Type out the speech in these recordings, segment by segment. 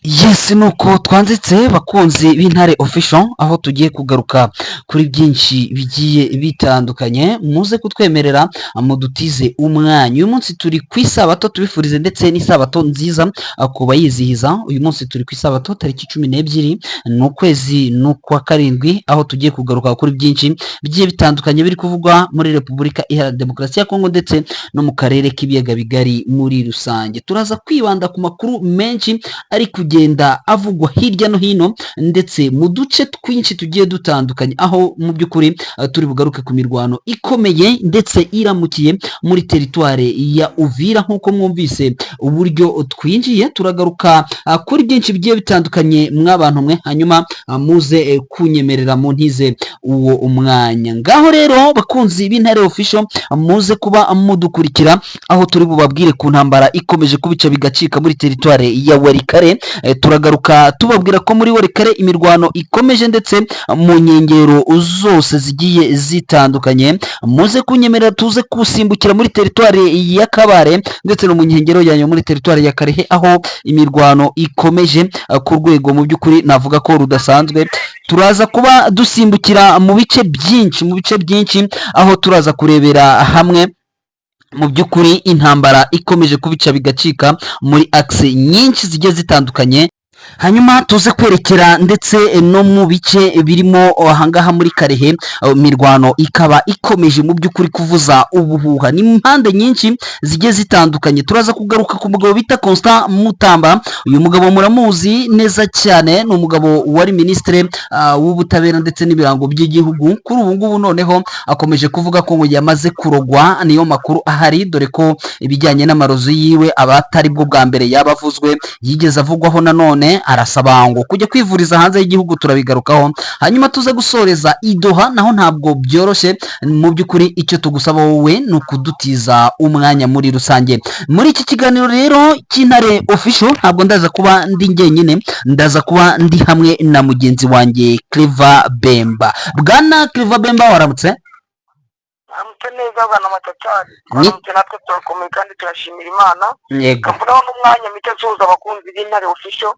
Yes, nuko twanzitse, bakunzi b'Intare Official, aho tugiye kugaruka kuri byinshi bigiye bitandukanye. Muze kutwemerera mudutize umwanya. Uyu munsi turi ku isabato, tubifurize ndetse n'isabato nziza ku bayizihiza. Uyu munsi turi ku isabato, tariki 12 ni ukwezi ni ukwa karindwi, aho tugiye kugaruka kuri byinshi bigiye bitandukanye biri kuvugwa muri Repubulika Iharanira Demokarasi ya Kongo ndetse no mu karere k'Ibiyaga Bigari muri rusange. Turaza kwibanda ku makuru menshi ari kugenda avugwa hirya no hino ndetse mu duce twinshi tugiye dutandukanye, aho mu by'ukuri turi bugaruke ku mirwano ikomeye ndetse iramukiye muri teritware ya Uvira. Nk'uko mwumvise uburyo twinjiye, turagaruka kuri byinshi bigiye bitandukanye mw'abantu mwe. Hanyuma muze kunyemerera muntize uwo umwanya. Ngaho rero, bakunzi b'Intare Official, muze kuba mudukurikira, aho turi bubabwire ku ntambara ikomeje kubica bigacika muri teritware ya Walikale. Turagaruka tubabwira ko muri Walikale imirwano ikomeje ndetse mu nkengero zose zigiye zitandukanye. Muze kunyemerera tuze kusimbukira muri teritware ya Kabare ndetse no mu nkengero yayo muri teritware ya Karehe, aho imirwano ikomeje ku rwego mu by'ukuri navuga ko rudasanzwe. Turaza kuba dusimbukira mu bice byinshi, aho turaza kurebera hamwe mu by'ukuri intambara ikomeje kubica bigacika muri axe nyinshi zigiye zitandukanye. Hanyuma tuze kwerekera ndetse no mu bice birimo ahangaha muri Karehe, imirwano ikaba ikomeje mu by'ukuri kuvuza ubuhuha. Ni impande nyinshi zigiye zitandukanye. Turaza kugaruka ku mugabo bita Constant Mutamba. Uyu mugabo muramuzi neza cyane, ni umugabo wari minisitiri w'ubutabera ndetse n'ibirango by'igihugu. Kuri ubu ngubu noneho akomeje kuvuga ko ngo yamaze kurogwa, niyo makuru ahari, dore ko ibijyanye n'amarozi yiwe aba atari bwo bwa mbere yaba avuzwe, yigeze avugwaho. Nanone arasaba ngo kujya kwivuriza hanze y'igihugu, turabigarukaho. Hanyuma tuze gusoreza i Doha, naho ntabwo byoroshye. Mu by'ukuri icyo tugusaba wowe ni ukudutiza umwanya muri rusange. Muri iki kiganiro rero cy'Intare Official, ntabwo ndaza kuba ndi njyenyine, ndaza kuba ndi hamwe na mugenzi wanjye Clever Bemba. Bwana Clever Bemba, waramutse? Aramutse neza, bwana Matatari. Twaramutse natwe, turakomeye kandi turashimira Imana. Yego. Kambonaho n'umwanya mito nsuhuza abakunzi b'Intare Official.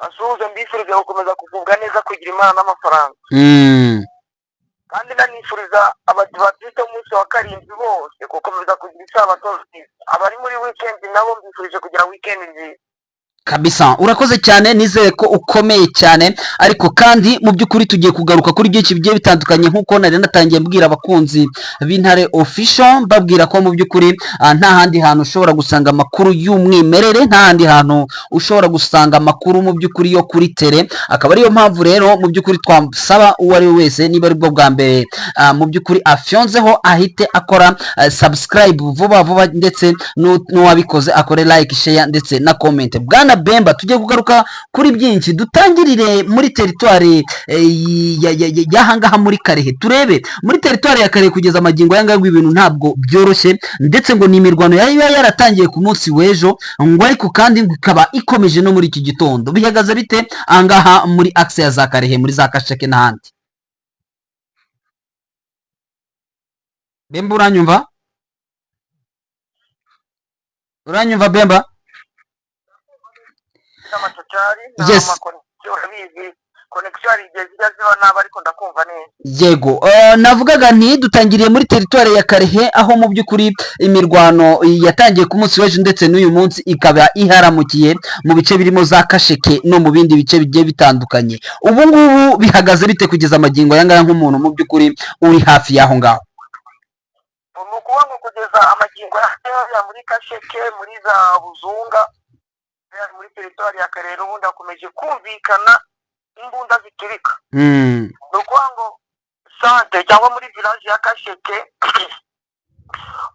Asuhuze, mbifuriza gukomeza kugubwa neza, kugira Imana n'amafaranga. Kandi nanifuriza Abadivantisite b'umunsi wa karindwi bose gukomeza kugira isabato nziza. Abari muri weekend nabo mbifurije kugira weekend nziza. Kabisa, urakoze cyane, nizere ko ukomeye cyane. Ariko kandi mu by'ukuri tugiye kugaruka kuri byinshi bigiye bitandukanye, nk'uko nari natangiye mbwira abakunzi b'Intare Official, mbabwira ko mu by'ukuri nta handi hantu ushobora gusanga amakuru y'umwimerere, nta handi hantu ushobora gusanga amakuru mu by'ukuri yo kuri terrain. Akaba ariyo mpamvu rero mu by'ukuri twasaba uwo ari we wese, niba ari bwo bwa mbere mu by'ukuri afyonzeho, ahite akora subscribe vuba vuba, ndetse n'uwabikoze akore like, share ndetse na comment. Bwana Bemba, tujye kugaruka kuri byinshi. Dutangirire muri teritwari y'ahangaha muri Karehe. Turebe muri teritwari ya Karehe, kugeza amagingo aya ngaya ngo ibintu ntabwo byoroshye, ndetse ngo ni imirwano yari yaratangiye ku munsi w'ejo ngo, ariko kandi ngo ikaba ikomeje no muri iki gitondo. Bihagaze bite ahangaha muri axe ya za Karehe, muri za Kasheke n'ahandi? Bemba, uranyumva? Uranyumva, Bemba? N'amatatari. Yes. N'ama connexion, urabizi, connexion hari igihe zijya ziba nabi, ariko ndakumva neza. Yego, navugaga nti dutangiriye muri teritwari ya Karehe, aho mu by'ukuri imirwano yatangiye ku munsi w'ejo ndetse n'uyu munsi ikaba iharamukiye mu bice birimo za Kasheke no mu bindi bice bigiye bitandukanye. Ubu ngubu bihagaze bite kugeza amagingo aya ngaya, nk'umuntu mu by'ukuri uri hafi y'aho ngaho? Ni ukuvuga ngo kugeza amagingo ya muri Kasheke, muri za Buzunga, muri teritwari ya Karehe, ubundi hakomeje kumvikana imbunda ziturika. Ni ukuvuga ngo centre cyangwa muri village ya Kasheke,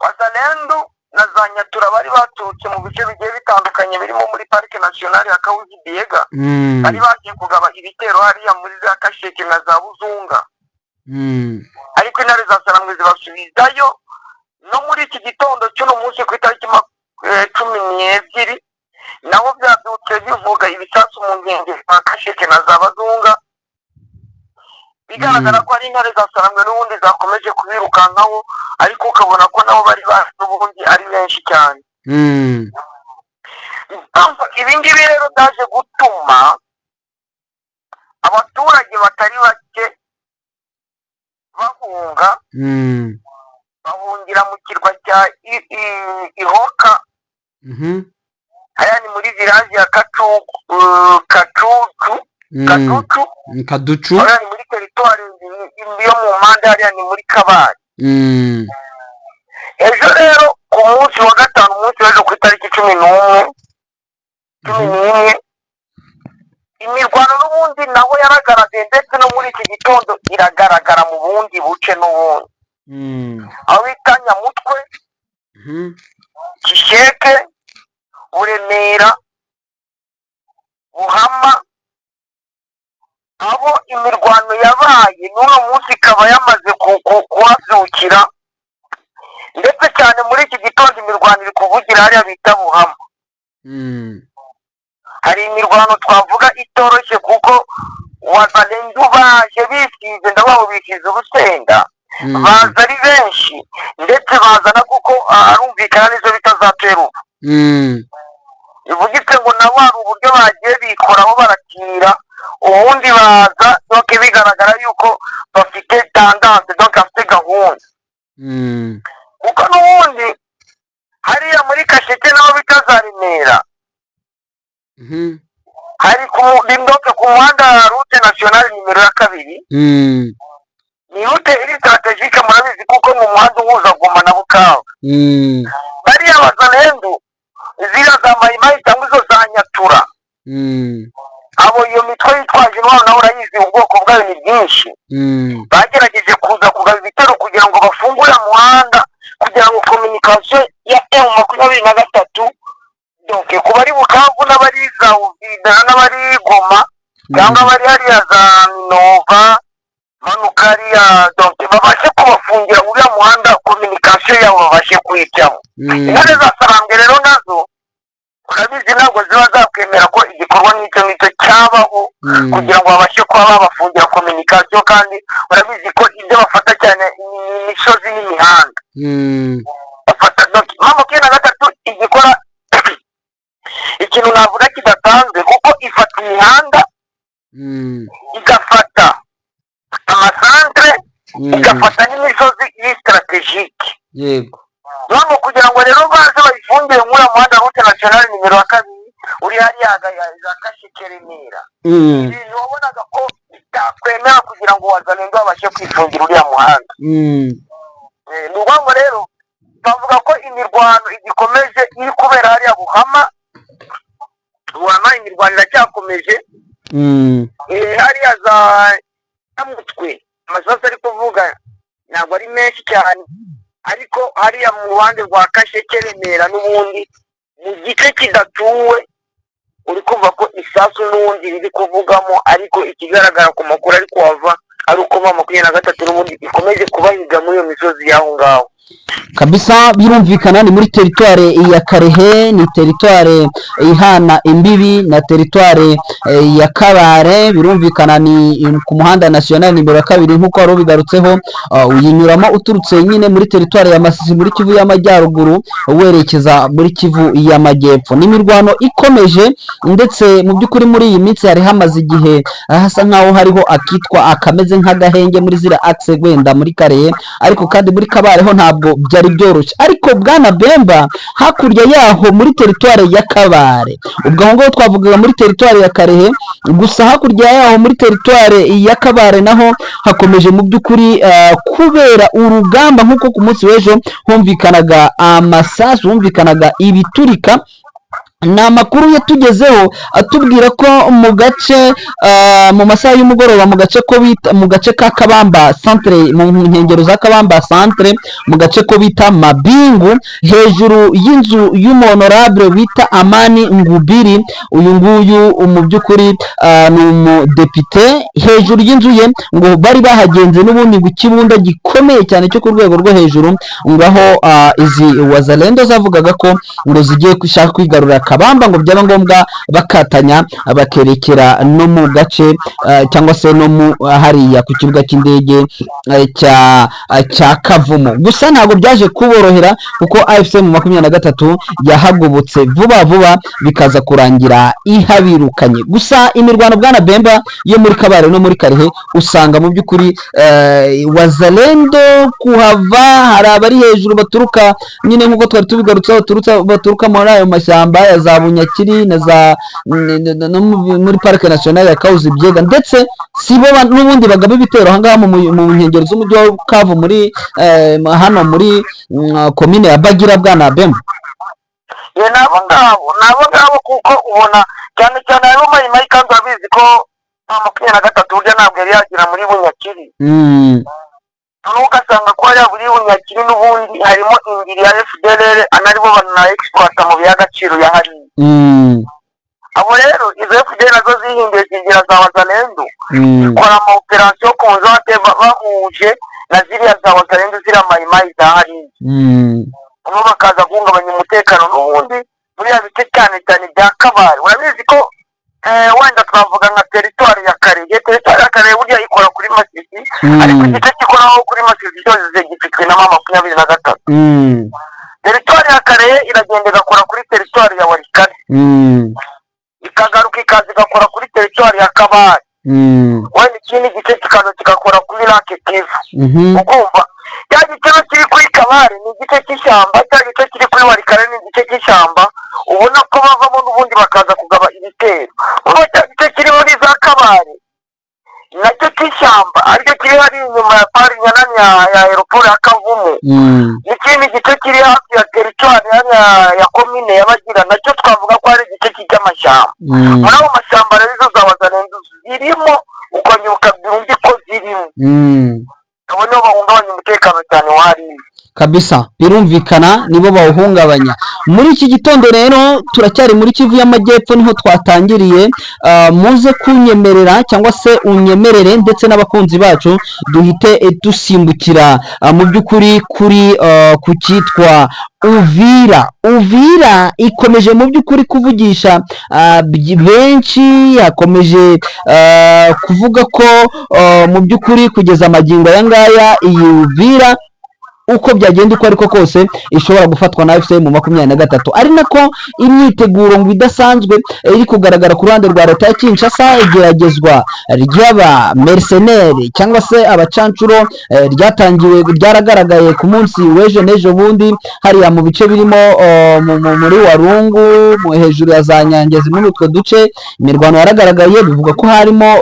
Wazalendu na za Nyatura bari baturutse mu bice bigiye bitandukanye birimo muri Parike Nationale ya Kahuzi Biega, bari bagiye kugaba ibitero hariya muri za Kasheke na za Buzunga, ariko intare za Sarambwe zibasubizayo. No muri iki gitondo cy'uno munsi ku itariki 12, naho byabyutse bivuga ibisasu mu nkengero za Kasheke na za Bazunga, bigaragara ko ari intare za Sarambwe n'ubundi zakomeje kubirukankaho, ariko ukabona ko nabo bari bazi n'ubundi ari benshi cyane. Impamvu ibi ngibi rero byaje gutuma abaturage batari bake bahunga, bahungira mu kirwa cya Ihoka. Hariya ni muri village ya Kacucu. Kacucu. Kaducu. Hariya ni muri territoire yo mu mpande, hariya ni muri Kabare. Ejo rero ku munsi wa gatanu, umunsi w'ejo ku itariki 11, 11, imirwano n'ubundi naho yaragaragaye, ndetse no muri iki gitondo iragaragara mu bundi buce n'ubundi, aho bita Nyamutwe, Gisheke, Buremera, Buhama, aho imirwano yabaye n'uno munsi ikaba yamaze kuhabyukira, ndetse cyane muri iki gitondo imirwano iri kuvugira hariya bita Buhama. Hari imirwano twavuga itoroshye, kuko Wazalendo baje bisize, ndavuga ngo bisize urusenda. Baza ari benshi, ndetse bazana kuko arumvikana n'izo bita za peruba. Bivugitse ngo nabo hari uburyo bagiye bikoraho barakira, ubundi baza donc bigaragara yuko bafite tendance, donc bafite gahunda, kuko n'ubundi hariya muri Kasheke naho bita za Remera, hari donc ku muhanda route nationale nimero ya 2. Ni route iri stratégique, murabizi, kuko ni umuhanda uhuza Goma na Bukavu. Bariya Bazalendu, ziriya za Mayimayi cyangwa izo za Nyatura, abo iyo mitwe yitwaje intwaro nawe urayizi, ubwoko bwayo ni bwinshi. Bagerageje kuza kugaba ibitero kugira ngo bafungure umuhanda, kugira ngo communication ya M23, donc ku bari Bukavu n'abari za Uvira n'abari Goma cyangwa abari hariya za Minova, manuka hariya, donc babashe kubafungira uriya muhanda, communication yabo babashe kuyijyamo. Intare za Sarambwe rero nazo urabizi ntabwo ziba zakwemera ko igikorwa nk'icyo ngicyo cyabaho, kugira ngo babashe kuba babafungira communication, kandi urabizi ko ibyo bafata cyane ni imisozi n'imihanda. Bafata donc M23 igikora ikintu navuga kidasanzwe, kuko ifata imihanda, igafata amasantere, igafata n'imisozi iri stratégique. None kugira ngo rero baze bayifungire muri uriya muhanda route nationale nimero ya 2 uri hariya za Kasheke, Remera, ibintu wabonaga ko bitakwemera kugira ngo Wazalendo babashe kwifungira uriya muhanda. Ni ukuvuga ngo rero bavuga ko imirwano igikomeje iri kubera hariya Buhama. Buhama imirwano iracyakomeje. Hariya za Nyamutwe amasasu ari kuvuga ntabwo ari menshi cyane, ariko hariya mu ruhande rwa Kasheke, Remera, n'ubundi mu gice kidatuwe, uri kumva ko isasu n'ubundi riri kuvugamo, ariko ikigaragara ku makuru ari kuhava ari uko M23 n'ubundi ikomeje kubahiga muri iyo misozi y'aho ngaho. Kabisa, birumvikana ni muri territoire ya Karehe, ni territoire ihana imbibi na territoire ya Kabare. Birumvikana ni ku muhanda national nimero ya 2, nk'uko wari ubigarutseho, uyinyuramo uturutse nyine muri territoire ya Masisi muri Kivu y'Amajyaruguru werekeza muri Kivu y'Amajyepfo. Ni imirwano ikomeje, ndetse mu by'ukuri muri iyi minsi hari hamaze igihe hasa nkaho hariho akitwa akameze nk'agahenge muri ziriya axe, wenda muri Karehe, ariko kandi muri Kabare ho ntabwo byari byoroshye. Ariko bwana Bemba, hakurya yaho muri territoire ya Kabare, ubwo aho ngaho twavugaga muri territoire ya Karehe gusa, hakurya yaho muri territoire ya Kabare naho hakomeje mu by'ukuri kubera urugamba, nk'uko ku munsi w'ejo humvikanaga amasasu, humvikanaga ibiturika. Ni amakuru yatugezeho atubwira ko mu gace mu masaha y'umugoroba, mu gace ko bita mu gace ka Kabamba centre, mu nkengero za Kabamba centre, mu gace ko bita Mabingu, hejuru y'inzu y'umu honorable bita Amani Ngubiri. Uyu nguyu mu by'ukuri ni umudepite. Hejuru y'inzu ye ngo bari bahagenze n'ubundi ngo ikibunda gikomeye cyane cyo ku rwego rwo hejuru, ngo aho izi Wazalendo zavugaga ko ngo zigiye gushaka kwigarurira Kabamba, ngo byaba ngombwa bakatanya bakerekera no mu gace cyangwa se no mu hariya ku kibuga cy'indege cya Kavumu. Gusa ntabwo byaje kuborohera kuko AFC M23 yahagobotse vuba vuba, bikaza kurangira ihabirukanye. Gusa imirwano, bwana Bemba, yo muri Kabare no muri Karehe, usanga mu by'ukuri Wazalendo kuhava hari abari hejuru baturuka nyine nk'uko twari tubigarutseho, baturuka muri ayo mashyamba ya za Bunyakiri na za no muri Parike Nationale ya Kahuzi Biega, ndetse si bo n'ubundi bagaba ibitero ahangaha mu nkengero z'umujyi wa Bukavu, muri hano muri komine ya Bagira, bwana Bemba. Ye, ni abo ngabo kuko ubona cyane cyane harimo Mayimayi, kandi urabizi ko M23 burya ntabwo yari yagera muri Bunyakiri. Noneho ugasanga ko hariya muri Bunyakiri n'ubundi harimo indiri ya FDLR, anaribo bana exploita mu y'agaciro ya hariya. Abo rero, izo FDLR nazo zihinduye zigira za Wazalendo, zikora ama opération conjointe bahuje na ziriya za Wazalendo, ziriya Mayimayi za hariya, nabo bakaza guhungabanya umutekano n'ubundi muri ya bice, cyane cyane bya Kabare. Urabizi ko wenda twavuga nka teritwari ya Karehe. Teritwari ya Karehe burya ikora kuri Masisi, ariko igice gikoraho kuri Masisi cyose gifitwe na M23. Teritwari ya Karehe iragenda igakora kuri teritwari ya Walikale, ikagaruka ikaza igakora kuri teritwari ya Kabare, wenda ikindi gice kikaza kigakora kuri Lac Kivu. Ukumva cya gice kiri kuri Kabare ni igice cy'ishyamba, cya gice kiri kuri Walikale ni igice cy'ishyamba, ubona ko bavamo n'ubundi bakaza kugaba ibitero. Noneho cya gice kiri muri za Kabare nacyo cy'ishyamba, aricyo kiri hari inyuma ya pari nyanani ya aéroport ya Kavumu, n'ikindi gice kiri hafi ya teritwari ya komine ya Bagira, nacyo twavuga ko ari igice cy'amashyamba. Muri ayo mashyamba rero izo za Wazalendo zirimo, ukongera ukabwira undi ko zirimo. Abo nibo bahungabanya umutekano cyane wahariya. Kabisa, birumvikana, nibo bawuhungabanya. Muri iki gitondo rero turacyari muri Kivu y'Amajyepfo, niho twatangiriye. Muze kunyemerera cyangwa se unyemerere ndetse n'abakunzi bacu, duhite dusimbukira mu by'ukuri kuri ku cyitwa Uvira. Uvira ikomeje mu by'ukuri kuvugisha benshi, hakomeje kuvuga ko mu by'ukuri kugeza amagingo aya ngaya iyi Uvira, uko byagenda uko ariko kose, ishobora gufatwa na AFC M23, ari nako imyiteguro ngo idasanzwe iri kugaragara ku ruhande rwa leta ya Kinshasa. Igeragezwa ry'aba mercenaires cyangwa se abacancuro ryatangiwe, ryaragaragaye ku munsi w'ejo n'ejo bundi hariya mu bice birimo muri Warungu, hejuru ya za Nyangezi. Muri utwo duce imirwano yaragaragaye, bivuga ko harimo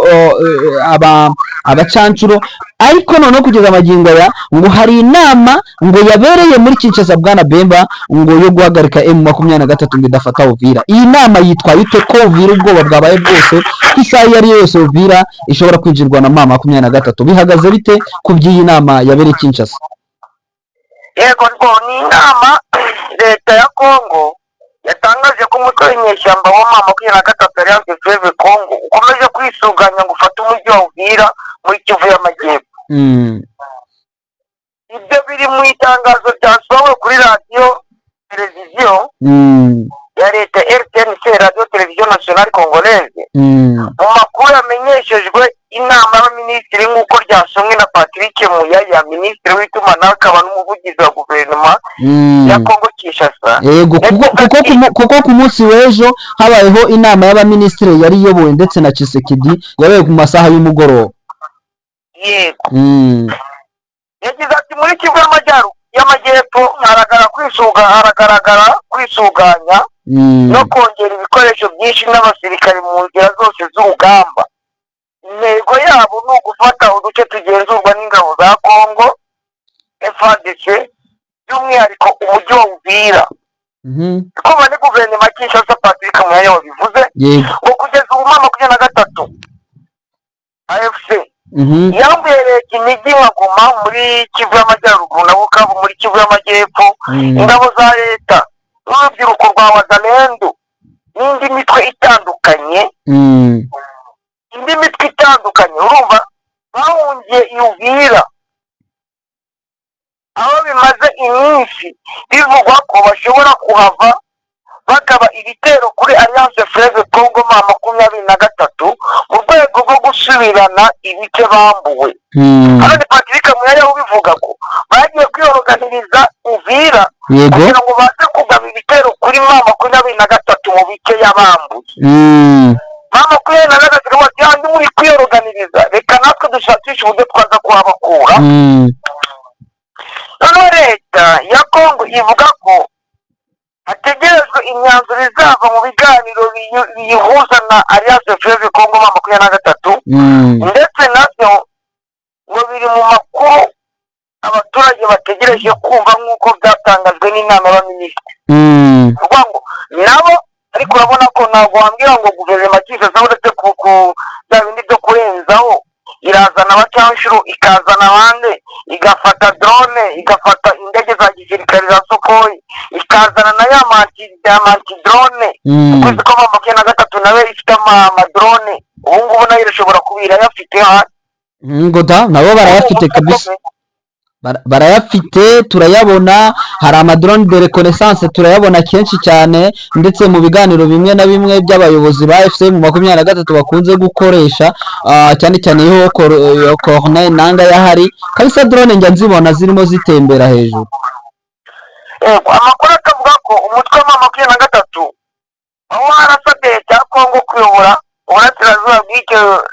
abacancuro. Ariko noneho kugeza amagingo aya ngo hari inama ngo yabereye muri Kinshasa, bwana Bemba, ngo yo guhagarika M23 ngo idafata Uvira. Iyi nama yitwaye ite, ko Uvira ubwoba bwabaye bwose, ko isaha iyo ari yo yose Uvira ishobora kwinjirwa na M23? Bihagaze bite ku by'iyi nama yabereye Kinshasa? Yego, ngo ni inama leta ya Kongo yatangaje ko umutwe w'inyeshyamba wa M23, Alliance Fleuve Congo, ukomeje kwisuganya ngo ufate umujyi wa Uvira muri Kivu y'Amajyepfo. Ibyo biri mu itangazo ryasohowe kuri radiyo televiziyo ya leta, RTNC, Radio Télévision Nationale Congolaise, mu makuru yamenyeshejwe inama y'abaminisitiri, nk'uko ryasomwe na Patrick Muyaya, minisitiri w'itumanaho akaba n'umuvugizi wa guverinoma ya Kongo Kinshasa. Yego, kuko ku munsi w'ejo habayeho inama y'abaminisitiri yari iyobowe ndetse na Tshisekedi, yabaye ku masaha y'umugoroba. Yego. Yagize ati: "Muri Kivu y'Amajyepfo haragaragara kwisuganya no kongera ibikoresho byinshi n'abasirikare mu nzira zose z'urugamba. Intego yabo ni ugufata uduce tugenzurwa n'ingabo za Kongo FARDC, by'umwihariko umujyi wa Uvira." Kuva ni guverinoma ya Kinshasa, Patrick Muyaya wabivuze. Ngo kugeza ubu M23 AFC yambuye leta imijyi nka Goma muri Kivu y'Amajyaruguru na Bukavu muri Kivu y'Amajyepfo. Ingabo za leta n'urubyiruko rwa Wazalendo n'indi mitwe itandukanye, indi mitwe itandukanye, urumva, bahungiye i Uvira, aho bimaze iminsi bivugwa ko bashobora kuhava. Bagaba ibitero kuri Alliance Fleuve Congo M23 mu rwego rwo gusubirana ibice bambuwe. Hano ni Patrick Muyaya ubivuga ko bagiye kwiyoroganiriza Uvira kugira ngo baze kugaba ibitero kuri M23 mu bice yabambuye. M23 bati: "Yandi muri kwiyoroganiriza, reka natwe dushakishe uburyo twaza kuhabakura." Noneho leta ya Kongo ivuga ko hategerejwe imyanzuro izava mu biganiro biyihuza na Alliance Fleuve Congo M23, ndetse nabyo ngo biri mu makuru abaturage bategereje kumva nk'uko byatangajwe n'inama y'abaminisitiri. Kuvuga ngo nabo, ariko urabona ko ntabwo wambwira ngo guverinoma Kinshasa, uretse ku bya bindi byo kurenzaho, irazana abacanshuro, ikazana abandi, igafata drone, igafata indege za gisirikare za Sukhoi, ikazana na ya ma anti-drone. Ukwezi kwa 23 nawe ifite amadrone, ubu ngubu nayo irashobora kuba irayafite hasi. Ngo da, nabo barayafite kabisa. Barayafite, turayabona. Hari amadrone de reconnaissance, turayabona kenshi cyane, ndetse mu biganiro bimwe na bimwe by'abayobozi ba AFC M23 bakunze gukoresha, cyane cyane iyo Corneille Nanga yahari kabisa. Drone njya nzibona zirimo zitembera hejuru. Yego, amakuru akavuga ko umutwe wa 23 aho warasabye leta ya Kongo kuyobora uburasirazuba bw'icyo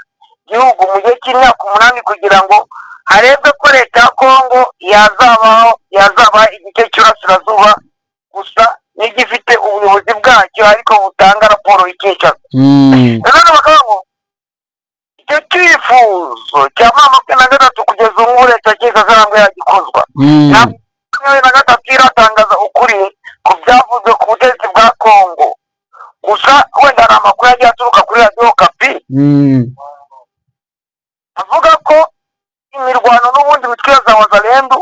gihugu mu gihe cy'imyaka 8 kugira ngo harebwe ko leta ya Kongo yazabaho, yazaba igice cy'uburasirazuba gusa n'igifite ubuyobozi bwacyo ariko butanga raporo i Kinshasa. Nanone bakavuga ngo icyo cyifuzo cya M23 kugeza ubu ngubu leta ya Kinshasa ntabwo yagikozwa. 23 iratangaza ukuri ku byavuzwe ku butegetsi bwa Kongo. Gusa wenda hari amakuru yagiye aturuka kuri Radiyo Okapi avuga ko imirwano n'ubundi mitwe ya za Wazalendo,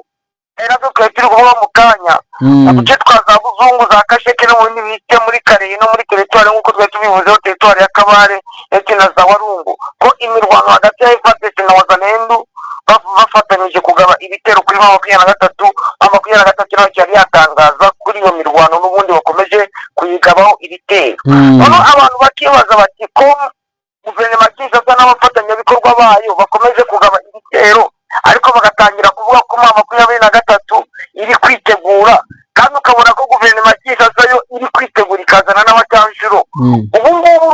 ari nabyo twari turi kuvuga mu kanya, mu duce twa za Buzungu, za Kasheke no mu bindi bice muri Karehe no muri teritwari, nk'uko twari tubivuzeho, teritwari ya Kabare ndetse na za Walungu, ko imirwano hagati ya FARDC na Wazalendo bafatanyije kugaba ibitero kuri M23. M23 nayo cyari yatangaza kuri iyo mirwano n'ubundi bakomeje kuyigabaho ibitero. Noneho abantu bakibaza bati: "Ko guverinoma ya Kinshasa n'abafatanyabikorwa bayo bakomeje kugaba ibitero, ariko bagatangira kuvuga ko M23 iri kwitegura, kandi ukabona ko guverinoma ya Kinshasa yo iri kwitegura ikazana n'abacanshuro, ubu ngubu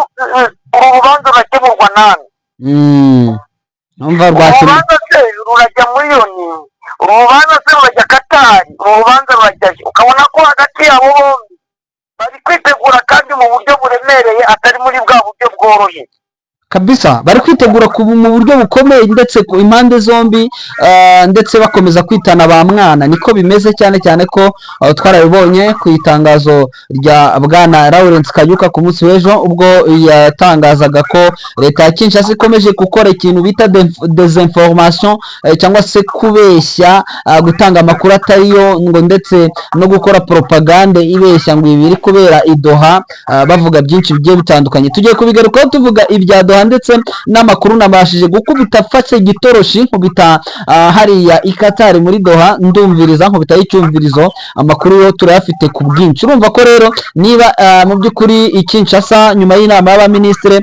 uru rubanza rurakemurwa nani?" Numva Uru rwakemurwa. rubanza se rurajya muri Loni? Uru rubanza se rurajya Katari? Uru rubanza rurajya he? Ukabona ko hagati yabo bombi bari kwitegura, kandi mu buryo buremereye, atari muri bwa buryo bworoshye. Kabisa, bari kwitegura mu buryo bukomeye, ndetse ku impande zombi, ndetse bakomeza kwitana ba mwana. Niko bimeze, cyane cyane ko twarabibonye ku itangazo rya bwana Lawrence Kanyuka ku munsi w'ejo, ubwo yatangazaga ko leta ya Kinshasa ikomeje gukora ikintu bita désinformation, cyangwa se kubeshya, gutanga amakuru atariyo, ngo ndetse no gukora propagande ibeshya ngo ibi biri kubera i Doha, bavuga byinshi bigiye bitandukanye. Tugiye kubigarukaho tuvuga ibya Doha, ndetse n'amakuru nabashije gukubita, mfashe igitoroshi nkubita hariya i Qatar muri Doha, ndumviriza, nkubitaho icyumvirizo. Amakuru yo turayafite ku bwinshi. Urumva ko rero niba mu by'ukuri i Kinshasa nyuma y'inama y'abaminisitiri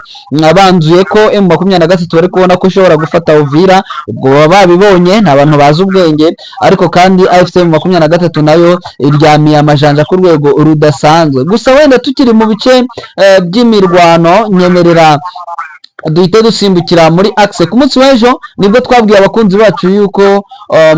banzuye ko M23 bari kubona ko ishobora gufata Uvira, ubwo baba babibonye, ni abantu bazi ubwenge. Ariko kandi AFC M23 nayo iryamiye amajanja ku rwego rudasanzwe. Gusa wenda tukiri mu bice by'imirwano, nyemerera duhite dusimbukira muri axe. Ku munsi w'ejo nibwo twabwiye abakunzi bacu yuko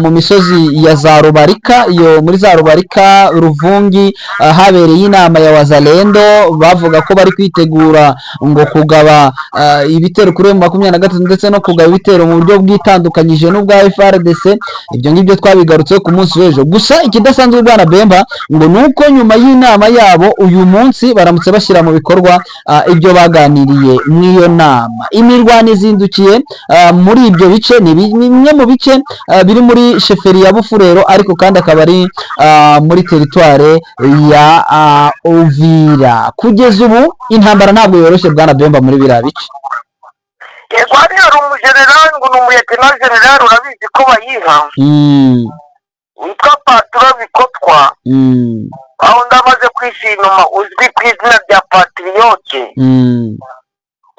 mu misozi ya za Rubarika, iyo muri za Rubarika, Ruvungi, habereye inama ya Wazalendo, bavuga ko bari kwitegura ngo kugaba ibitero kuri M23, ndetse no kugaba ibitero mu buryo bwitandukanyije n'ubwa FARDC. Ibyo ngibyo twabigarutseho ku munsi w'ejo. Gusa ikidasanzwe, bwana Bemba, ngo ni uko nyuma y'inama yabo uyu munsi baramutse bashyira mu bikorwa ibyo baganiriye mu iyo nama. Imirwano izindukiye muri ibyo bice, ni bimwe mu bice biri muri chefferie ya Bufurero, ariko kandi akaba ari muri teritware ya Uvira. Kugeza ubu intambara ntabwo yoroshye, bwana Bemba, muri biriya bice. Yego, hariya hari umujenerali, ngo ni umuyekena generali, urabizi ko bayiha, witwa Patura Bikotwa. Aho ndamaze kwisinuma uzwi ku izina rya Patriote,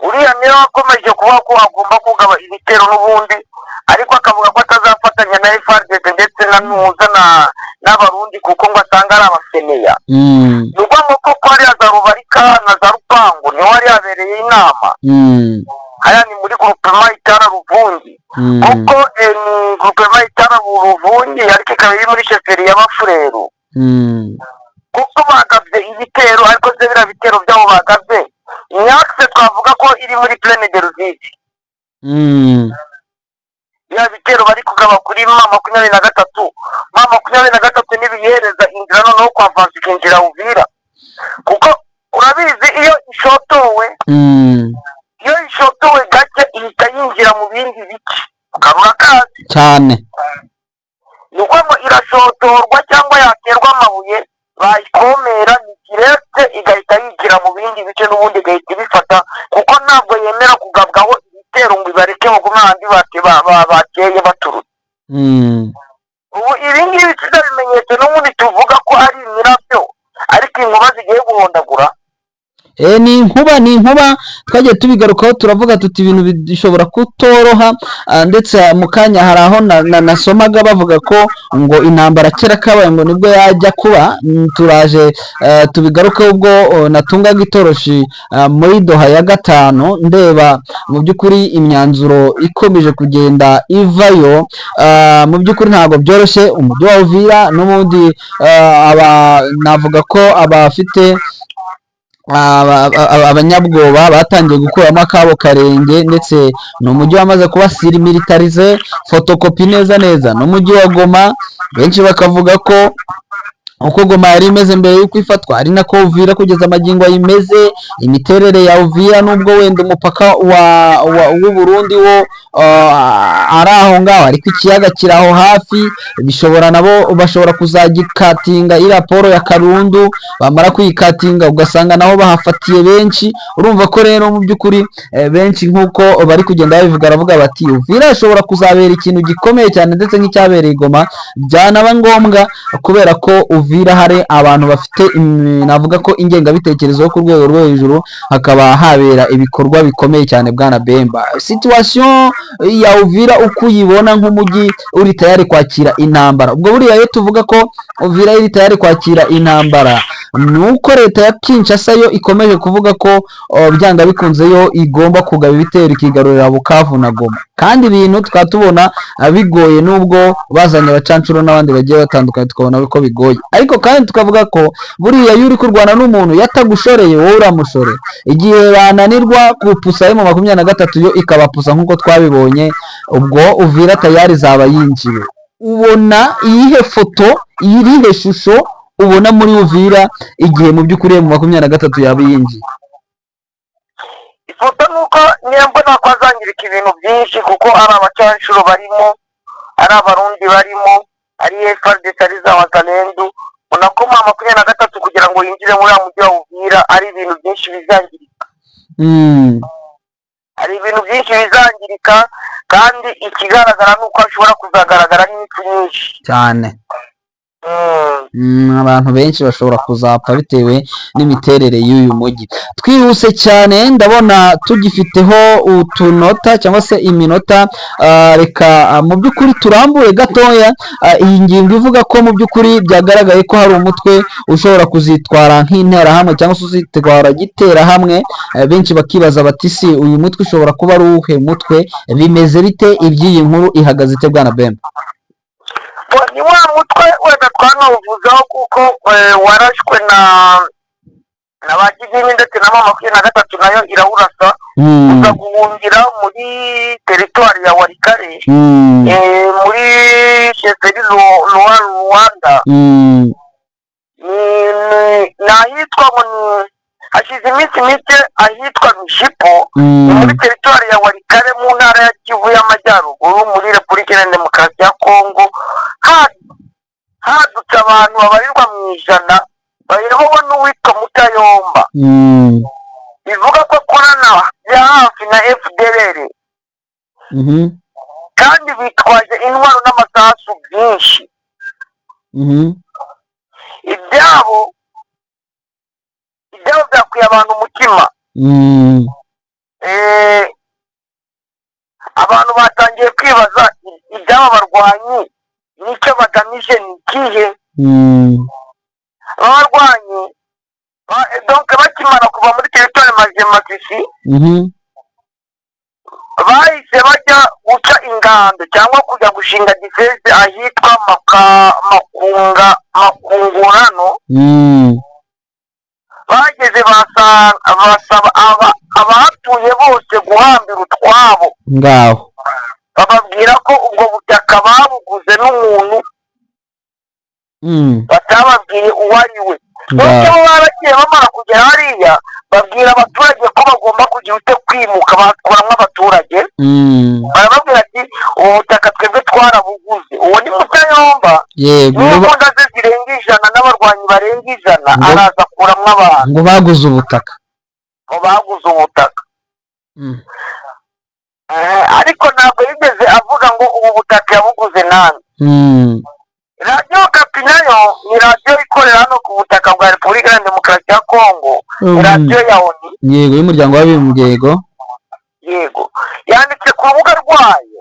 uriya niwe wakomeje kuvuga ko agomba kugaba ibitero n'ubundi, ariko akavuga ko atazafatanya na FARDC ndetse na nuza na n'Abarundi, kuko ngo asanga ari abaseneya. Ni ukuvuga ngo koko hariya za Rubarika na za Rupangu niho hari habereye inama. Hariya ni muri groupement Itara Ruvungi, kuko ni groupement Itara Ruvungi, ariko ikaba iri muri chefferie ya Bafureru, kuko bagabye ibitero. Ariko se biriya bitero byabo bagabye ni axe twavuga ko iri muri plaine de Ruzizi. Biriya bitero bari kugaba kuri M23, M23 ntibiyihereza inzira noneho kwa avança ikinjira Uvira, kuko urabizi iyo ishotowe, iyo ishotowe gake ihita yinjira mu bindi bice, ukabura kazi. Cyane. Ni ukuvuga ngo irashotorwa cyangwa yaterwa amabuye bayikomera ni direct, igahita yigira mu bindi bice n'ubundi igahita ibifata, kuko ntabwo yemera kugabwaho ibitero ngo ibareke bagume ahandi bateye baturutse. Ubu ibi ngibi tuza bimenyetso n'ubundi tuvuga ko ari imirabyo, ariko inkuba zigiye guhondagura. Ni inkuba, ni inkuba. Twagiye tubigarukaho, turavuga tuti ibintu bishobora kutoroha. Ndetse mu kanya hari aho nasomaga bavuga ko ngo intambara kera kabaye ngo nibwo yajya kuba. Turaje tubigarukeho. Ubwo natungaga itoroshi muri Doha ya gatanu, ndeba mu by'ukuri imyanzuro ikomeje kugenda ivayo, mu by'ukuri ntabwo byoroshye. Umujyi wa Uvira n'ubundi, aba navuga ko abafite abanyabwoba batangiye gukuramo akabo karenge, ndetse ni umujyi wamaze kuba surmilitarisé, photocopie neza neza n'umujyi wa Goma. Benshi bakavuga ko uko Goma yari imeze mbere y'uko ifatwa ari nako Uvira kugeza amagingo ayimeze. Imiterere ya Uvira, nubwo wenda umupaka wa w'u Burundi wo ari aho ngaho, ariko ikiyaga kiri aho hafi, bishobora nabo bashobora kuzagikatinga iriya poro ya Karundu. Bamara kuyikatinga ugasanga naho bahafatiye benshi. Urumva ko rero mu by'ukuri benshi nk'uko bari kugenda babivuga, baravuga bati Uvira ishobora kuzabera ikintu gikomeye cyane, ndetse nk'icyabereye i Goma byanaba ngombwa, kubera ko Uvira hari abantu bafite navuga ko ingengabitekerezo yo ku rwego rwo hejuru, hakaba habera ibikorwa bikomeye cyane. Bwana Bemba, situation ya Uvira uko uyibona nk'umujyi uri tayari kwakira intambara? Ubwo buriya iyo tuvuga ko Uvira iri tayari kwakira intambara, ni uko leta ya Kinshasa yo ikomeje kuvuga ko byanga bikunze yo igomba kugaba ibitero ikigarurira Bukavu na Goma, kandi ibintu tukaba tubona bigoye, nubwo bazanye abacancuro n'abandi bagiye batandukanye, tukabona ko bigoye. Ariko kandi tukavuga ko buriya iyo uri kurwana n'umuntu yatagushoreye, wowe uramushoreye. Igihe bananirwa gupusa M23, yo ikabapusa nk'uko twabibonye, ubwo Uvira tayari zaba yinjiwe. Ubona iyihe foto, irihe shusho ubona muri Uvira igihe mu by'ukuri M23 yaba yinjiye? Ifoto ni uko niyo mbona ko hazangirika ibintu byinshi, kuko ari abacanshuro barimo, ari Abarundi barimo, ari FARDC, ari za Wazalendo. Ubona ko M23 kugira ngo yinjire muri uriya mujyi wa Uvira ari ibintu byinshi bizangirika. Hari ibintu byinshi bizangirika, kandi ikigaragara ni uko hashobora kuzagaragara n'impfu nyinshi. Cyane. Abantu benshi bashobora kuzapfa bitewe n'imiterere y'uyu mujyi. Twihuse cyane, ndabona tugifiteho utunota cyangwa se iminota. Reka mu by'ukuri turambure gatoya iyi ngingo ivuga ko mu by'ukuri byagaragaye ko hari umutwe ushobora kuzitwara nk'interahamwe cyangwa se uzitwara giterahamwe. Benshi bakibaza bati: "Si uyu mutwe ushobora kuba ari uwuhe mutwe? Bimeze bite? Iby'iyi nkuru ihagaze ite, bwana Bemba?" Bo, ni wa mutwe wenda twanawuvuzeho, kuko warashwe na ba Kigini ndetse na M23 nayo irawurasa, uza guhungira muri teritwari ya Walikale, muri chefferie Rwanda. Ni ahitwa ngo ni hashize iminsi mike ahitwa Mishipo, ni muri teritwari ya Walikale mu ntara ya Kivu y'Amajyaruguru muri Repubulika Iharanira Demokarasi ya Kongo. Hadutse abantu babarirwa mu ijana bayobowe n'uwitwa Mutayomba, bivuga ko akorana bya hafi na FDLR, kandi bitwaje intwaro n'amasasu byinshi. Ibyabo Abantu batangiye kwibaza iby'aba barwanyi n'icyo bagamije ni ikihe. Aba barwanyi donc bakimara kuva muri teritwari Masisi, bahise bajya guca ingando cyangwa kujya gushinga defense ahitwa Makunga Makungurano. Bageze basaba abahatuye bose guhambira utwabo. Ngaho. Bababwira ko ubwo butaka babuguze n'umuntu batababwiye uwo ari we. Ngaho. Bityo bo baragiye, bamara kugera hariya babwira abaturage ko bagomba kugira ute? Kwimuka. Bakuramo abaturage, barababwira ati: "Ubu butaka twebwe twarabuguze." Uwo ni Mutayomba Yego, ngo n'imbunda ze zirenga 100 n'abarwanyi barenga 100, araza akuramo abantu. Ngo baguze ubutaka. Ngo baguze ubutaka. Ariko ntabwo yigeze avuga ngo ubu butaka yabuguze nande. Radiyo Okapi nayo ni radiyo ikorera hano ku butaka bwa Repubulika ya Demokarasi ya Kongo, ni radiyo ya ONU. Yego, y'Umuryango w'Abibumbye, yego. Yego, yanditse ku rubuga rwayo,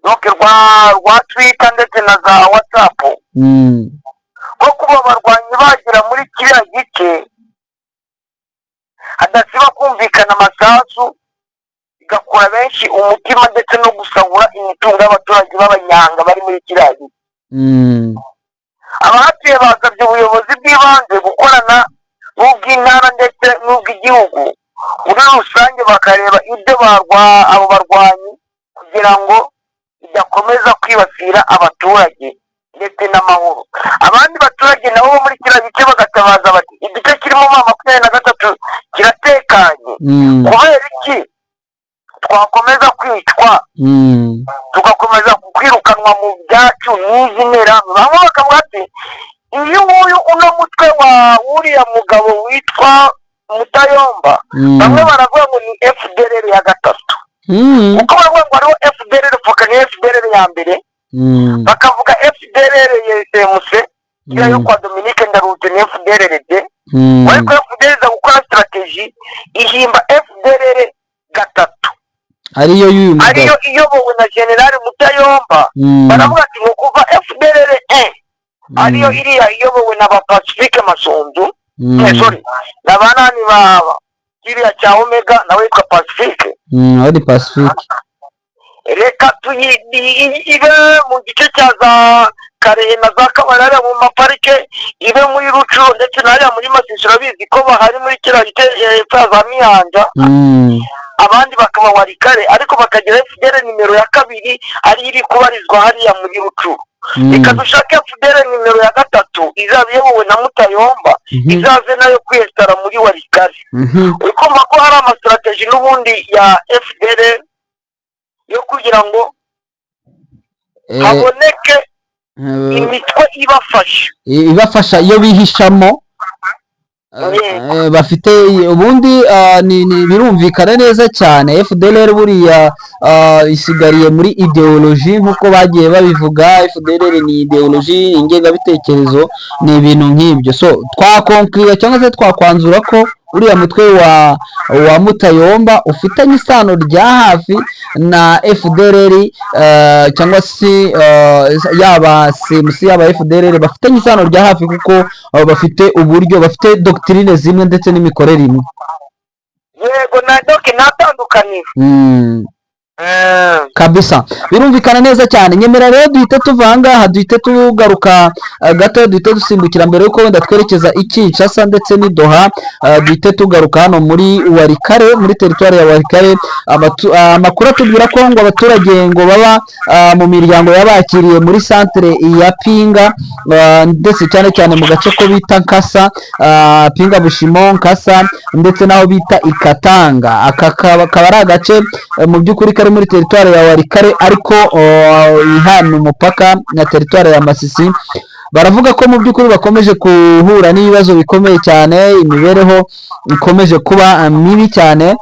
donc rwa Twitter ndetse na za WhatsApp, ko kuba abarwanyi bagera muri kiriya gice hadasiba kumvikana amasasu, bigakura benshi umutima ndetse no gusahura imitungo y'abaturage b'abanyanga bari muri kiriya gice. Abahatuye basabye ubuyobozi bw'ibanze gukorana n'ubw'intara ndetse n'ubw'igihugu muri rusange, bakareba ibyo abo barwanyi kugira ngo bidakomeza kwibasira abaturage ndetse n'amahoro. Abandi baturage nabo bo muri kiriya gice bagatabaza bati: "Igice kirimo M23 kiratekanye, kubera iki twakomeza kwicwa, tugakomeza kwirukanwa mu byacu n'izi nterahamwe?" Bamwe bakavuga ati: "Uyu nguyu, uno mutwe wa uriya mugabo witwa Mutayomba," bamwe baravuga ngo ni FDLR ya gatatu, kuko baravuga ngo hariho FDLR foka, ni FDLR ya mbere, bakavuga FDLR CMC iriya yo kwa Dominique Ndaruhutse ni FDLR D, ariko FDLR iza gukora stratégie ihimba FDLR gatatu, ariyo y'uyu mugabo, ariyo iyobowe na General Mutayomba. Baravuga ati ngo kuva FDLR 1 ariyo iriya iyobowe na ba Pacifique Masunzu, sorry, na ba nani, ba kiriya cya Omega nawe yitwa Pacifique. Ari Pacifique. Reka tuyi ibe mu gice cya za Karehe na za Kabarare mu maparike, ibe muri Rucuro ndetse na hariya muri Masisi, urabizi ko bahari muri kiriya gice hepfo ya za Miyanja, abandi bakaba Walikale, ariko bakagira FDLR nimero ya kabiri ariyo iri kubarizwa hariya muri Rucuro. Reka dushake FDLR nimero ya gatatu izaba iyobowe na Mutayomba, izaze nayo kwiyesitara muri Walikale. Uri kumva ko hari ama stratégie n'ubundi ya FDLR yo kugira ngo haboneke imitwe ibafasha. Ibafasha iyo bihishamo. Bafite ubundi birumvikana neza cyane. FDLR buriya isigariye muri idéologie nk'uko bagiye babivuga. FDLR ni idéologie, ingengabitekerezo, ni ibintu nk'ibyo. So twakonkirira cyangwa se twakwanzura ko uriya mutwe wa Mutayomba ufitanye isano rya hafi na FDLR, cyangwa se yaba CMC yaba FDLR bafitanye isano rya hafi, kuko bafite uburyo, bafite doctrine zimwe ndetse n'imikorere imwe. Yego, na donc nta tandukaniro. Kabisa, birumvikana neza cyane. Nyemera rero duhite tuva aha ngaha, duhite tugaruka gato, duhite dusimbukira mbere yuko wenda twerekeza i Kinshasa ndetse n'i Doha, duhite tugaruka hano muri Walikale, muri teritwari ya Walikale. Amakuru atubwira ko ngo abaturage ngo baba mu miryango yabakiriye muri santere ya Pinga, ndetse cyane cyane mu gace ko bita Nkasa, Pinga Bushimo, Nkasa ndetse n'aho bita Ikatanga. Aka kaba ari agace mu by'ukuri kari muri teritwari ya Walikale, ariko ihana umupaka na teritwari ya Masisi. Baravuga ko mu by'ukuri bakomeje guhura n'ibibazo bikomeye cyane, imibereho ikomeje kuba mibi cyane.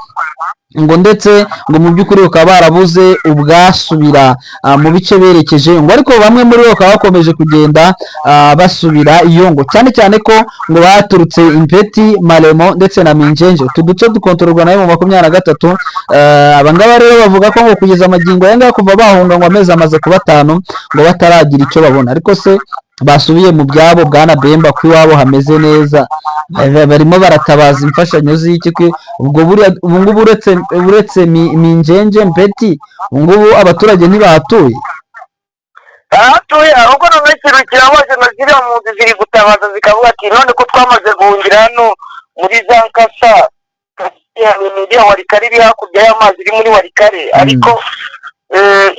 Ngo ndetse ngo mu by'ukuri bakaba barabuze ubwasubira mu bice berekeje, ngo ariko bamwe muri bo bakaba bakomeje kugenda basubira iyo, ngo cyane cyane ko ngo baturutse Impeti, Maremo ndetse na Minjenje, utu duce dukontororwa na M23. Aba ngaba rero bavuga ko ngo kugeza amagingo aya ngaya, kuva bahunga, ngo amezi amaze kuba 5 ngo bataragira icyo babona. Ariko se basubiye mu byabo, bwana Bemba, ko iwabo hameze neza? Barimo baratabaza imfashanyo z'iki? Ubwo buriya ubu ngubu uretse Minjenje, Mpeti, ubu ngubu abaturage ntibahatuye? Barahatuye. Ahubwo noneho ikintu kirabaje, na ziriya mpunzi ziri gutabaza zikavuga ati: "None ko twamaze guhungira hano muri za Nkasa, iriya Walikale iri hakurya y'amazi, iri muri Walikale, ariko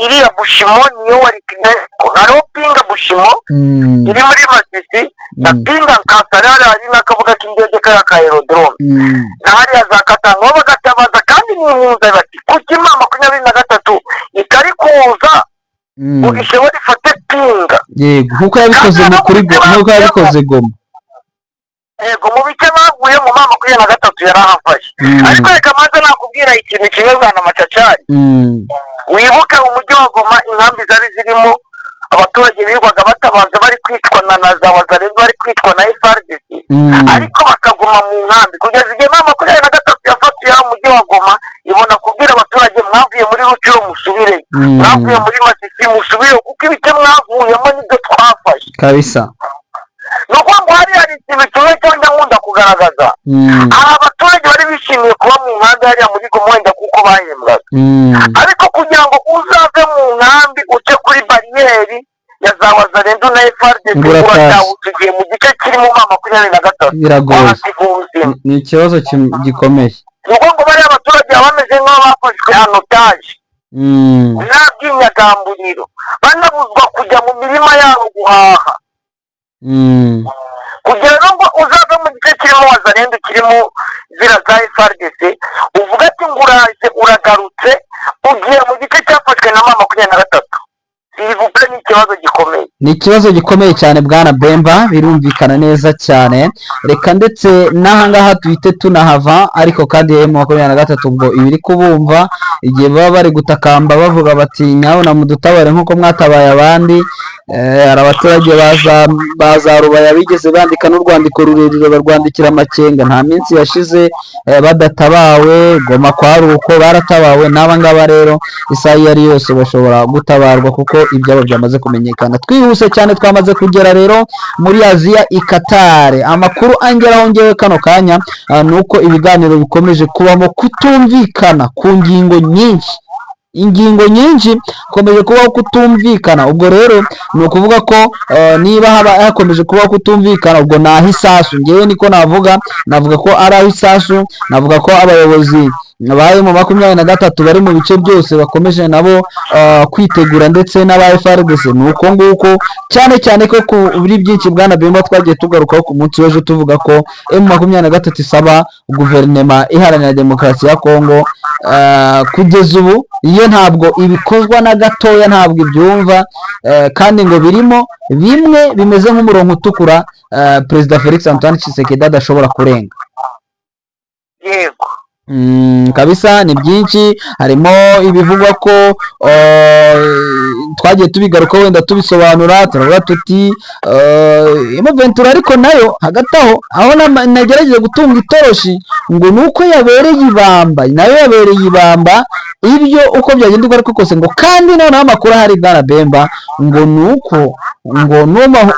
iriya Bushimo niyo Walikale, hariho Pinga Bushimo iri muri Masisi na Pinga Nkasa, rero hari n'akabuga k'indege kariya ka aerodrome na hariya za Katanga." Bo bagatabaza kandi ni impunzi bati: "Kuki M23 itari kuza ngo ishobore ifate Pinga?" Yego, nkuko yabikoze mu kuri nkuko yabikoze Goma. Yego, mu bice baguye mu M23 yarahafashe. Ariko reka maze nakubwira ikintu kimwe, bwana Macacari. Wibuke mu mujyi wa Goma, inkambi zari zirimo abaturage birirwaga batabaza, bari kwicwa na za Wazalendo, bari kwicwa na FARDC, ariko bakaguma mu nkambi kugeza igihe M23 yafatiye umujyi wa Goma, ibona kubwira abaturage: "Mwavuye muri Rutshuru, musubire. Mwavuye muri Masisi, musubire, kuko ibice mwavuyemo nibyo twafashe." Ni ukuvuga ngo hari ikintu kimwe cyangwa nkunda kugaragaza. Hari abaturage bari bishimiye kuba mu nkambi hariya muri Goma, wenda kuko bahembwaga, ariko kugira ngo uzave mu nkambi uce kuri bariyeri ya za Wazalendo na FARDC, Ngo uratashye. Uratahutse ugiye mu gice kirimo M23, Biragoye. wahasiga ubuzima. Ni ikibazo gikomeye. Ni ukuvuga ngo bariya abaturage baba bameze nk'aho bafashwe en otage, nta bwinyagamburiro, banabuzwa kujya mu mirima yabo guhaha. Kugira ngo uzave mu gice kirimo Wazalendo, kirimo zira za FARDC, uvuga ati ngo uraje, uragarutse, ugiye mu gice cyafashwe na M23, sivupe, ni ikibazo gikomeye. Ni ikibazo gikomeye cyane, bwana Bemba, birumvikana neza cyane. Reka ndetse n'ahangaha tuhite tunahava. Ariko kandi M23 ubwo ibiri kubumva igihe baba bari gutakamba bavuga bati: "Nyabuna mudutabare nk'uko mwatabaye abandi." Hari abaturage baza Rubaya bigeze bandika n'urwandiko rurerure barwandikira Amakenga. Nta minsi yashize badatabawe. Goma kwari uko, baratabawe. N'aba ngaba rero isaha iyo ari yose bashobora gutabarwa kuko ibyabo byamaze kumenyekana. Twihuse cyane, twamaze kugera rero muri Aziya, i Qatar. Amakuru angeraho ngewe kano kanya ni uko ibiganiro bikomeje kubamo kutumvikana ku ngingo nyinshi, ingingo nyinshi hakomeje kubaho kutumvikana. Ubwo rero ni ukuvuga ko niba haba hakomeje kubaho kutumvikana, ubwo ni aho isasu. Ngewe niko navuga, navuga ko ari aho isasu. Navuga ko abayobozi ba M23 bari mu bice byose bakomeje nabo kwitegura, ndetse n'aba FARDC ni uko nguko, cyane cyane ko kuri byinshi, bwana Bemba, twagiye tugarukaho ku munsi w'ejo tuvuga ko M23 isaba guverinema iharanira demokarasi ya Kongo. Kugeza ubu iyo ntabwo ibikozwa na gatoya, ntabwo ibyumva, kandi ngo birimo bimwe bimeze nk'umurongo utukura Perezida Felix Antoine Tshisekedi adashobora kurenga. Kabisa ni byinshi, harimo ibivugwa ko twagiye tubigaruka, wenda tubisobanura, turavuga tuti M23. Ariko nayo hagati aho, aho nagerageje gutunga itoroshi, ngo ni uko yabereye ibamba, nayo yabereye ibamba ibyo uko byagenda uko ariko kose. Ngo kandi noneho amakuru ahari, bwana Bemba, ngo ni uko ngo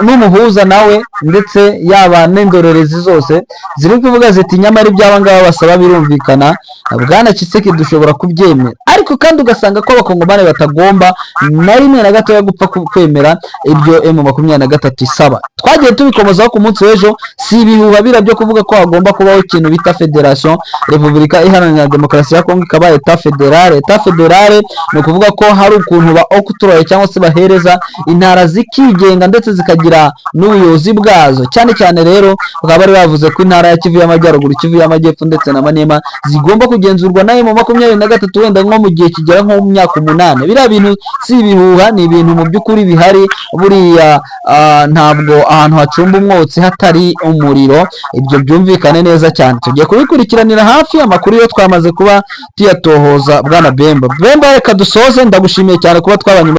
n'umuhuza nawe, ndetse yaba n'indorerezi zose ziri kuvuga ziti: "Nyamara iby'aba ngaba basaba birumvikana, bwana Tshisekedi, dushobora kubyemera." Ariko kandi ugasanga ko abakongomani batagomba na rimwe na gatoya gupfa kwemera ibyo M23 isaba. Twagiye tubikomozaho ku munsi w'ejo. Si ibihuha bira byo kuvuga ko hagomba kubaho ikintu bita federation, Repubulika Iharanira Demokarasi ya Kongo ikaba état fédéral. État fédéral ni ukuvuga ko hari ukuntu ba octroyer cyangwa se bahereza intara zikigenga. kwigenga ndetse zikagira n'ubuyobozi bwazo. Cyane cyane rero bakaba bari bavuze ko intara ya Kivu y'Amajyaruguru, Kivu y'Amajyepfo ndetse na Maniema zigomba kugenzurwa na M23, wenda nko mu gihe kigera nko mu myaka 8. Biriya bintu si ibihuha, ni ibintu mu by'ukuri bihari. Buriya ntabwo ahantu hacumba umwotsi hatari umuriro, ibyo byumvikane neza cyane. Tugiye kubikurikiranira hafi, amakuru yo twamaze kuba tuyatohoza. Bwana Bemba, Bemba, reka dusoze. Ndagushimiye cyane kuba twabanye.